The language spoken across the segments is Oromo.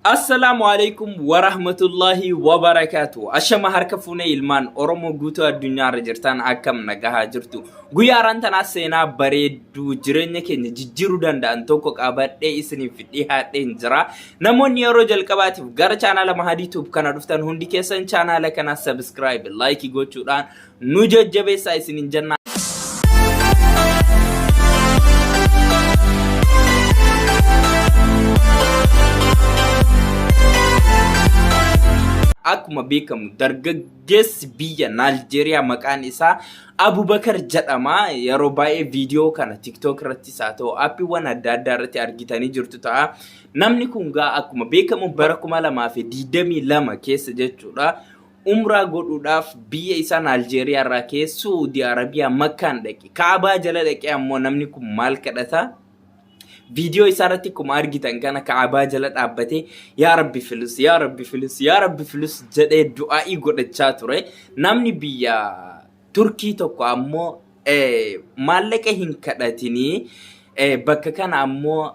Assalaamu alaikum warahmatullahi wabarakaatu. Ashama harka fuunee ilmaan Oromoo guutuu addunyaarra jirtan akkam nagahaa jirtu. Guyyaa har'aan tanaa seenaa bareedduu jireenya keenya jijjiiruu danda'an tokko qabadhee isiniif dhiyaadheen jira. Namoonni yeroo jalqabaatiif gara chaanaala Mahadii Tube kana dhuftan hundi keessan chaanaala kana subscribe, like gochuudhaan nu jajjabeessaa isiniin jenna. Akkuma beekamu dargaggeessi biyya Naaljeeriyaa maqaan isaa Abubakar jedhama. Yeroo baay'ee viidiyoo kana TikTok irrattis haa ta'u appiiwwan adda addaa irratti argitanii jirtu ta'a. Namni kun gaa akkuma beekamu bara 2022 keessa jechuudha. Umraa godhuudhaaf biyya isaan Aljeeriyaa irraa ka'ee Su'uudii Arabiyaa Makkaan dhaqe. Kaabaa jala dhaqee ammoo namni kun maal kadhata? Viidiyoo isaa irratti akkuma argitan kana Kaabaa jala dhaabbatee yaa Rabbi filus, yaa Rabbi filus, yaa Rabbi filus jedhee du'aa'ii godhachaa ture. Namni biyya Turkii tokko ammoo maallaqa hin kadhatinii bakka kana ammoo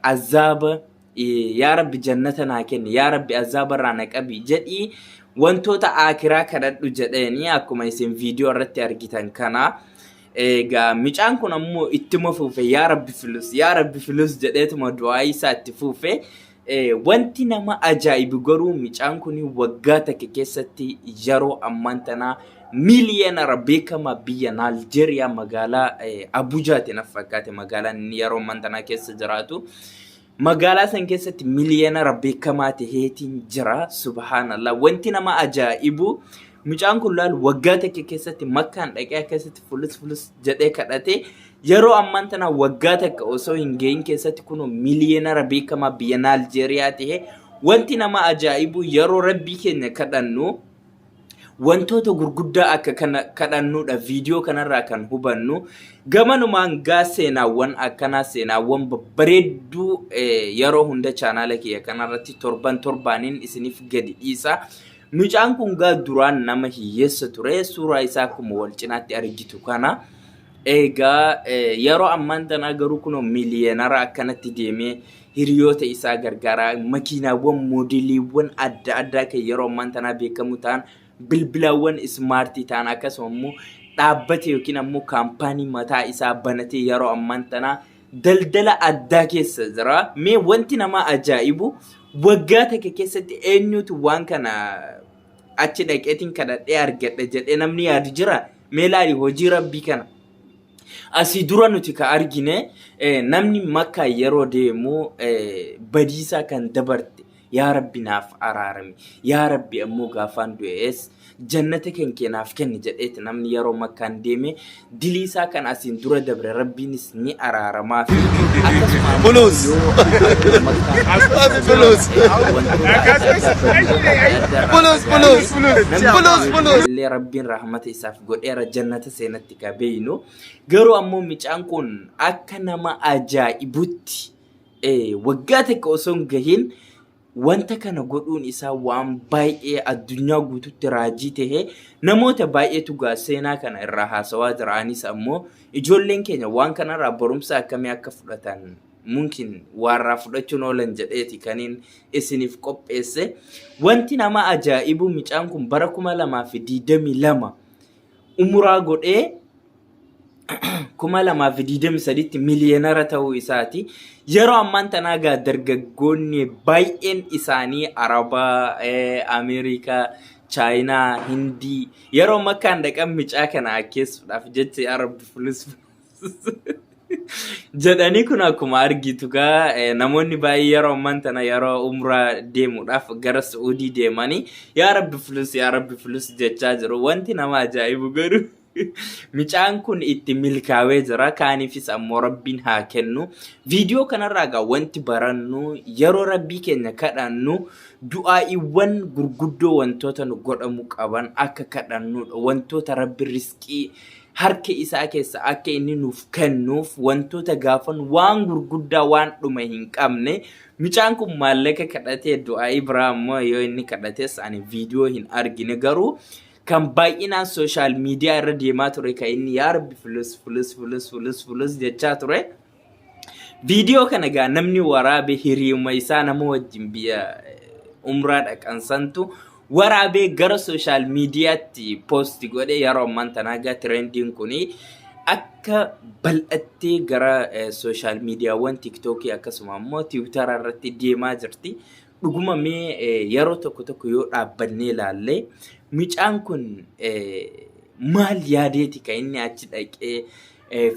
azaaba yaa Rabbi jannata naa kenni yaa Rabbi azaaba irraa na qabi jedhii wantoota aakiraa kadhadhu jedheeni akkuma isin viidiyoo irratti argitan kana. Egaa micaan kun ammoo ittuma fuufe yaa Rabbi filus yaa Rabbi filus jedheetuma du'aa isaa itti fuufe. Wanti nama ajaa'ibu garuu micaan kun waggaa takka keessatti yeroo ammaan tanaa miiliyeenara beekamaa biyya Naaljeeriyaa magaalaa Abujaati na fakkaate magaalaan inni yeroo ammaan tanaa keessa jiraatu. Magaalaa san keessatti miliyeenara beekamaa taheetiin jira. Subhaanallah. Wanti nama ajaa'ibu mucaan kun laal waggaa takka keessatti makkaan dhaqee akkasitti fulus fulus jedhee kadhate yeroo ammaan tana waggaa takka osoo hin gahin keessatti kunoo miliyeenara beekamaa biyya Naaljeeriyaa tahe. Wanti nama ajaa'ibu yeroo rabbii keenya kadhannu wantoota gurguddaa akka kana kadhannuudha viidiyoo kanarraa kan hubannu. Gamanumaan gaa seenaawwan akkanaa seenaawwan babbareedduu yeroo hunda chaanaala kiyya kanarratti torban torbaaniin isiniif gadi dhiisa. Mucaan kun gaa duraan nama hiyyeessa ture suuraa isaa akkuma wal cinaatti argitu kana. Egaa yeroo ammaan tanaa garuu kunoo miliyeenara akkanatti deemee hiriyoota isaa gargaaraa makiinaawwan moodeliiwwan adda addaa kan yeroo ammaan tanaa beekamu ta'an bilbilaawwan ismaartii ta'an akkasuma immoo dhaabbata yookiin ammoo kaampaanii mataa isaa banatee yeroo ammaan tanaa daldala addaa keessa jira. Mee wanti nama ajaa'ibu waggaa takka keessatti eenyutu waan kana achi dhaqeetiin kadhadhee argadha jedhee namni yaadu jira. Mee laali hojii rabbii kana. Asii dura nuti ka argine namni makkaa yeroo deemu badiisaa kan dabarte yaa rabbi naaf araarami yaa rabbi ammoo gaafaan du'ees jannata kan kee naaf kenni jedheeti namni yeroo makkaan deeme diliisaa kan asiin dura dabre rabbiinis ni araaramaa fi akkasuma ammoo Fulus. yoo makkaan Fulus. wantoota adda addaa badiiwwan adda addaa irraa Fulus, fagaatee fulus. namni Fulus, fulus. illee rabbiin rahmata isaaf godheera jannata seenatti ka beeynu. Garuu ammoo micaan kun akka nama ajaa'ibutti waggaa takka osoo hin gahin wanta kana godhuun isaa waan baay'ee addunyaa guututti raajii tahe namoota baay'eetu gaa seenaa kana irraa haasawaa jira. Anis ammoo ijoolleen keenya waan kanarraa barumsa akkamii akka fudhatan mumkin waarraa fudhachuun oolan jedheeti kaniin isiniif qopheesse. Wanti nama ajaa'ibu micaan kun bara 2022 umuraa godhee 2023tti miliyeenara ta'uu isaati. Yeroo ammaan tanaa gaa dargaggoonni baay'een isaanii Arabaa, Ameerikaa, Chaayinaa, Hindii yeroo makkaan dhaqan micaa kana akkeessuudhaaf jecha yaa Rabbi fulus jedhanii kun akkuma argitu gaa namoonni baay'ee yeroo ammaan tana yeroo umraa deemuudhaaf gara Su'uudii deemanii yaa Rabbi fulus yaa Rabbi fulus jechaa jiru. Wanti nama ajaa'ibu garuu micaan kun itti milkaawee jira. Kaaniifis ammoo Rabbiin haa kennu. Viidiyoo kanarraa gaa wanti barannu yeroo Rabbii keenya kadhannu du'aa'iiwwan gurguddoo wantoota nu godhamu qaban akka kadhannudha. Wantoota Rabbi risqii harka isaa keessa akka inni nuuf kennuuf wantoota gaafan waan gurguddaa waan dhuma hin qabne micaan kun maallaqa kadhatee du'aa'ii biraa ammoo yoo inni kadhates ani viidiyoo hin argine garuu kan baay'inaan sooshaal miidiyaa irra deemaa ture kan inni yaa rabbi fulus fulus fulus fulus fulus jechaa ture. Viidiyoo kana egaa namni waraabe hiriyuma isaa nama wajjin biyya umraa dhaqan santu waraabee gara sooshaal miidiyaatti poosti godhe. Yeroo ammaan tanaa egaa tirendiin kuni akka bal'attee gara sooshaal miidiyaawwan tiiktookii akkasuma ammoo tiwutara irratti deemaa jirti. Dhuguma mee yeroo tokko tokko yoo dhaabbannee ilaalle, mucaan kun maal yaadeeti kan inni achi dhaqee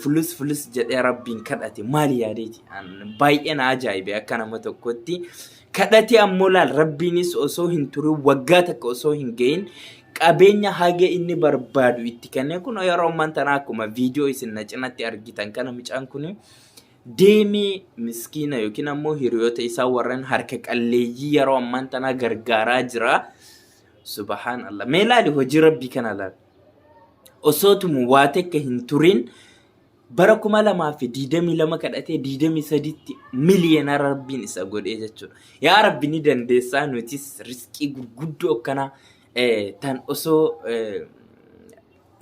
fulus fulus jedhee Rabbiin kadhate? Maal yaadeeti? Baay'ee na ajaa'ibe. Akka nama tokkotti kadhate ammoo laal, Rabbiinis osoo hin turin, waggaa takka osoo hin gahin, qabeenya haga inni barbaadu itti kennee. Kun yeroo ammaan tanaa akkuma viidiyoo isin na cinatti argitan kana, mucaan kun deemee miskiina yookiin ammoo hiriyoota isaa warreen harka qalleeyyii yeroo ammaan tanaa gargaaraa jira. Subhaan Allah. Mee laali, hojii Rabbii kana laali. Osoo tumu waa takka hin turin, bara 2022 kadhatee 23tti miliyeenara Rabbiin isa godhee jechuudha. Yaa Rabbi, ni dandeessaa, nutis riskii gurguddoo akkanaa tan osoo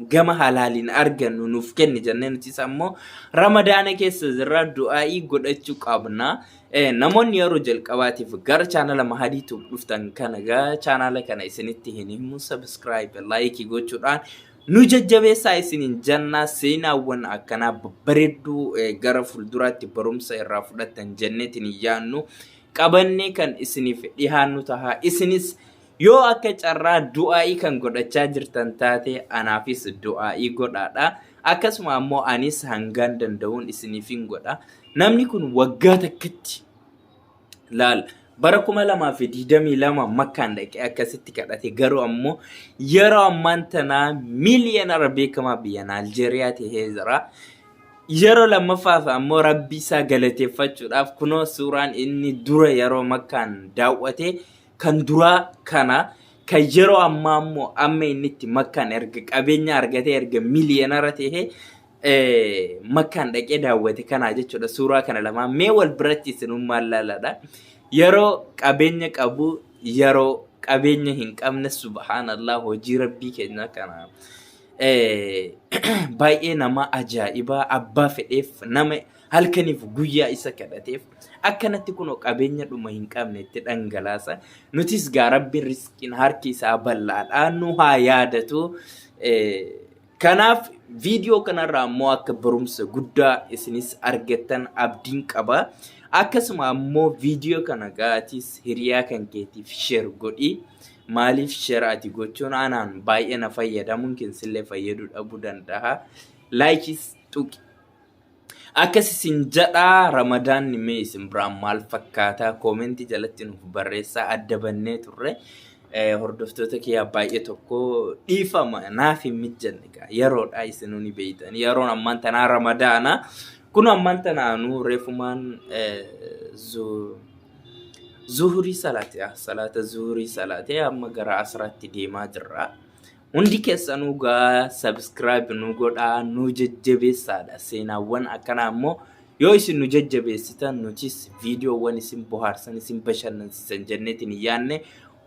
gama halaaliin argannu nuuf kenni jennee nutis ammoo Ramadaana keessa jirra, du'aa'ii godhachuu qabna. Namoonni yeroo jalqabaatiif gara chaanala Mahadii Tube dhuftan kana gara chaanala kana isinitti hin himu, subscribe, like gochuudhaan nu jajjabeessaa isiniin jennaa. Seenaawwan akkanaa babbareedduu gara fuulduraatti barumsa irraa fudhattan jenneetiin hin yaannu qabannee kan isiniif dhihaannu taha. Isinis yoo akka carraa du'aa'ii kan godhachaa jirtan taate, anaafis du'aa'ii godhaadha. Akkasuma ammoo anis hangaan danda'uun isiniifin godha. Namni kun waggaa takkatti laal, bara 2022 Makkaan dhaqee akkasitti kadhate, garuu ammoo yeroo ammaan tanaa miiliyoonara beekamaa biyya Naaljeeriyaa tahee jira. Yeroo lammaffaaf ammoo Rabbi isaa galateeffachuudhaaf kunoo suuraan inni dura yeroo Makkaan daawwate kan duraa kana, kan yeroo ammaa ammoo amma inni itti Makkaan erga qabeenya argatee, erga miiliyoonara tahee Makkaan dhaqee daawwate kanaa jechuudha. Suuraa kana lamaan mee wal biratti isinummaan laaladha. Yeroo qabeenya qabu, yeroo qabeenya hin qabne, subhaanallah, hojii Rabbii keenya kana baay'ee nama ajaa'ibaa. Abbaa fedheef, nama halkaniif guyyaa isa kadhateef akkanatti kunoo qabeenya dhuma hin qabne itti dhangalaasa. Nutis gaa Rabbiin riskiin harki isaa bal'aadha, nu haa yaadatu. Kanaaf viidiyoo kanarraa ammoo akka barumsa guddaa isinis argattan abdiin qaba. Akkasuma ammoo viidiyoo kana gaatis hiriyaa kan keetiif share godhi. Maaliif share ati gochuun anaan baay'ee na fayyada, mungkin sillee fayyaduu dhabuu danda'a. Likeis tuqi. Akkas isin jedhaa. Ramadaanni mee isin biraan maal fakkaataa? Koomentii jalatti nuuf barreessaa. Adda bannee turre. Hordoftoota kiyyaa baay'ee tokko dhiifama naaf hin mijanne egaa yeroodha, isinuu ni beektan. Yeroon ammaan tanaa Ramadaana. Kun ammaan tanaanuu reefumaan zuhurii salaate, salaata zuhurii salaate, amma gara asraatti deemaa jirra. Hundi keessanuu gaa subscribe nu godhaa, nu jajjabeessaadha. Seenaawwan akkanaa immoo yoo isin nu jajjabeessitan, nutis viidiyoowwan isin bohaarsan, isin bashannansiisan jenneetiin hin yaanne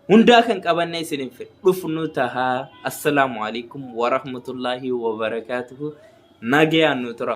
hundaa kan qabanne isiniif dhufnu tahaa. Assalaamu alaikum warahmatullaahi wabarakaatuhu. Nagayaan nu tura.